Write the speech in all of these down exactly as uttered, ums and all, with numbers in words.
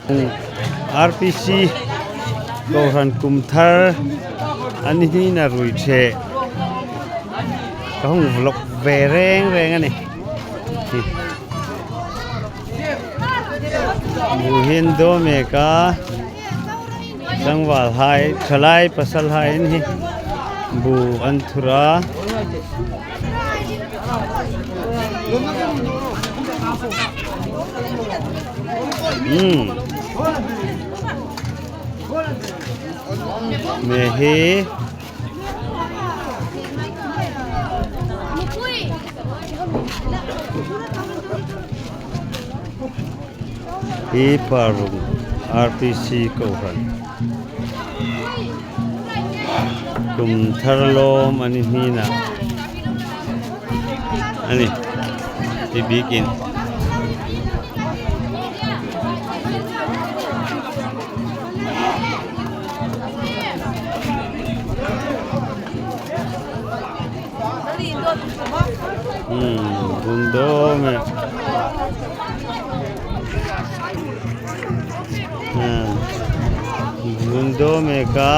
R P C kohran kum thar a ni hnina ruoi ṭhe ka hung vlog ve reng reng a nih. Bu hi an daw mek a, tlangvalhai, ṭhalai pasalhaiin hi bu an thur a. Hmm. Me hi. Hi Parung R P C kohran kum thar lawm a ni hnina a nih. Ti bikin. Hmm, bu an daw mek. Hmm. Bu an daw mek a.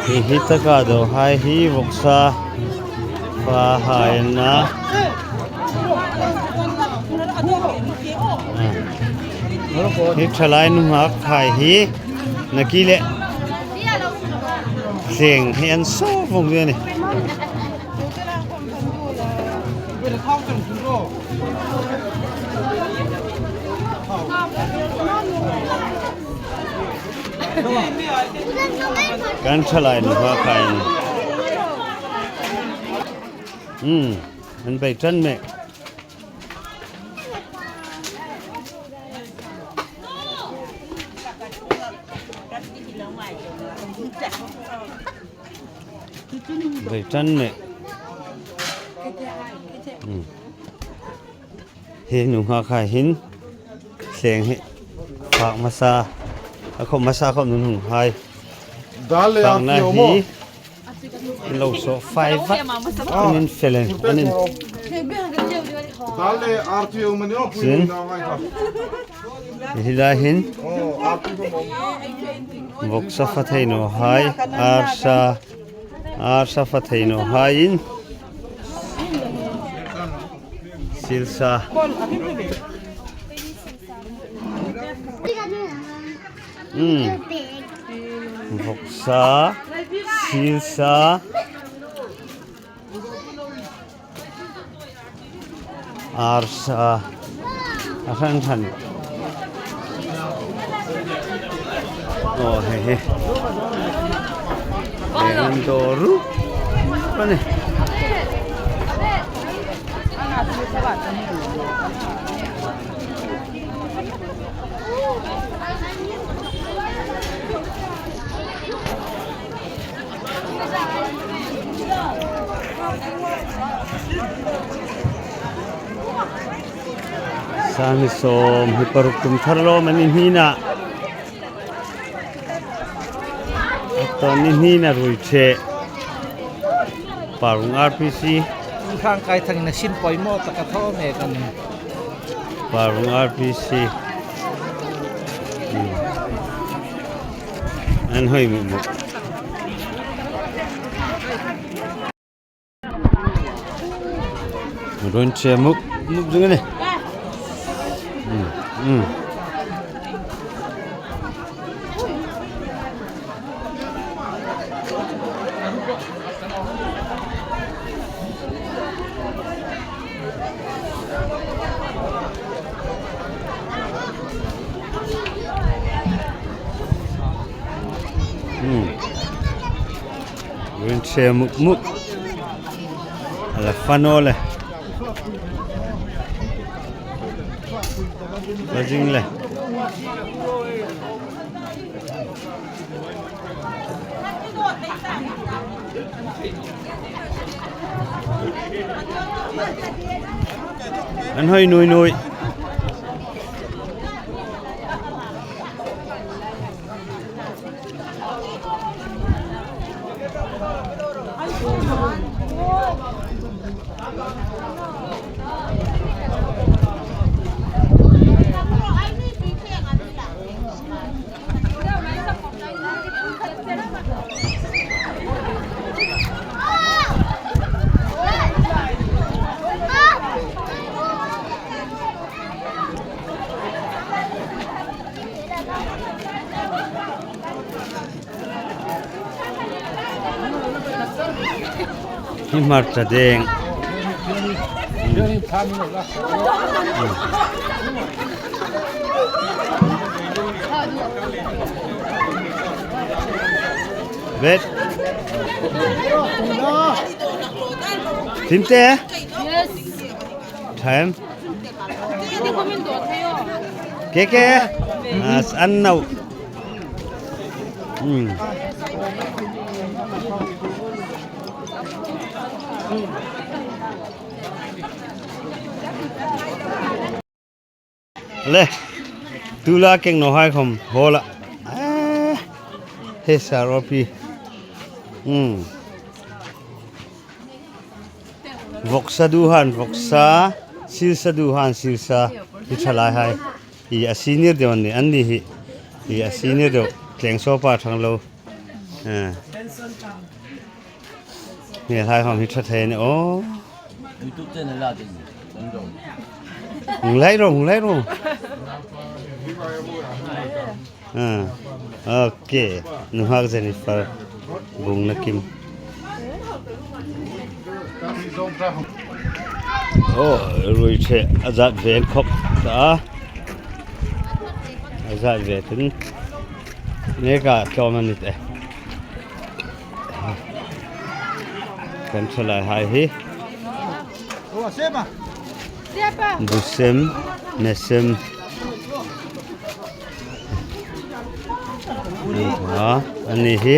Hi hi taka dawhai hi vawksa fahai an na. Ah. Hi ṭhalai nunghak hai hi naki le thleng hi an saw vawng zel a nih. Kan ṭhalai nunghak hai. Hmm, an bei ṭan mek. Bei ṭan mek. Hmm. Hi nunghak hai hin thleng hi fak hmasa, a khawm hmasa khawm nun hung hai. Dal le fakna arti hi awm. Lo saw fai vat. Ah. An in fel an in. Dal le arti awm a ni aw, pui. Chin. Ngai kha. Hi lai hin. Oh, arti awm. Vawksa fa thei naw hai, arsa, arsa fa thei naw hai in. Silsa. Hmm. Vawksa, silsa. Arsa. A hran hran. Oh, he, he. He an dawr ru. Ani. Sangni sawm hi paruk kum thar lawm a ni hnina. A tawn ni hnina ruoi ṭhe. Parung R P C. Khang kai thang na sin poimaw taka thaw mek a nih. Parung R P C. Hmm. An hoi muk muk. Ruoi ṭhe muk muk zing a nih. Hmm, hmm. Hmm. Ruoi ṭhe muk muk. A la fa naw le. Fa zing le. An hoi nuoi nuoi. Hi hmarcha deng. Wait. Timte? Yes. Time. Ke ke? As an nau. Hmm. Le. Tula keng no hai khom hola. Eh. He saropi. Hmm. Vawksa du han vawksa, silsa du han silsa, hi ṭhalai hai. Hi a senior deu an ni, an ni hi. Hi a senior deu, tleng sopa thang lo. Eh. Hi hai hom hi ṭha thei ni aw. YouTube channel la ding. Hung lai ro, hung lai ro. Ah, ok. Nunghak Jennifer. Bung na kim. Oh, ruoi che a zat ve khop ta. A zat ve tin. Ne ka tlawm a ni te. Kan ṭhalai hai hi. Bu sem, me sem. Ha, an ni hi.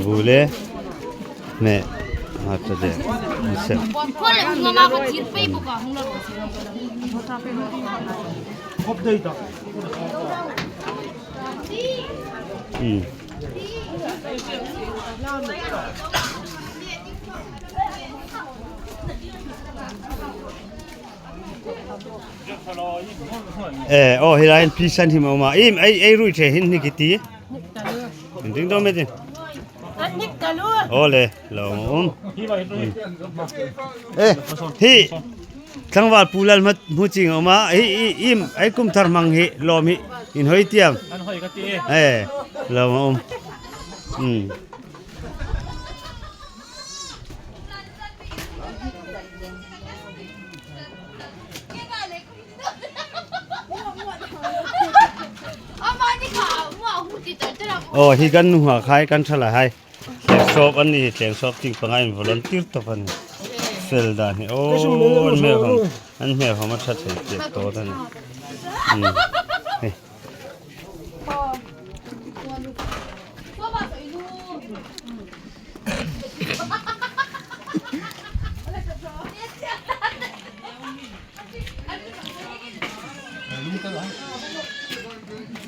Bu le me. Ha, ta de. Bu sem. Hmm. Eh, oh, hi lai hin pi san hi ma ma. Im, ei, ei ruoi che hin ni kiti. Ding dong me ding. Ole, lo um. Eh, hi. Tlangval Pu Lalhmahmuching a um a, hi, hi, im, ei kum thar hmang hi, lawm hi, inhawi tiam. An hawi ka ti e. Eh, lawm a um. Hmm. Oh, hi kan nunghak hai, kan ṭhalai hai. Tleng sawp an ni hi, tleng sawp tieng pangain volunteer tawp an ni. Fel dan hi. Oh, an hmel khom, an hmel khom a ṭha thei tiek tawp an ni. Hmm. Hei.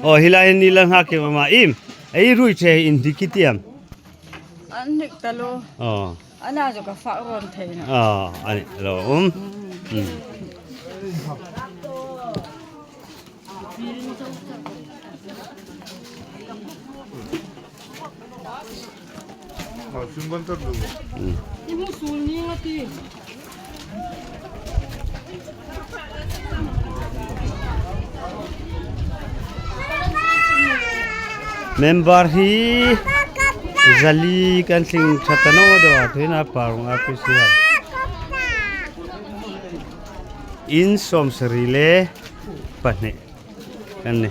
Oh, hi lai hin ni la hak ke ma im. Ei ruoi che in di kitiam. An hnik ta lo. Oh. Ana zo ka fak ron thei na. Oh, ani lo um. Mm. Mm. Member hi zali kan tling ṭha ta naw daw a, tuhin a par ung a pisi a. In sawmsari le pahni. Kan ni.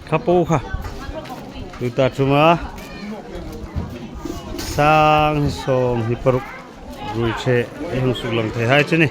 Kha po kha. Tuta chuma. Sang sawm hi paruk. Ruoi che. Ei hung suklang thei hai chu ni.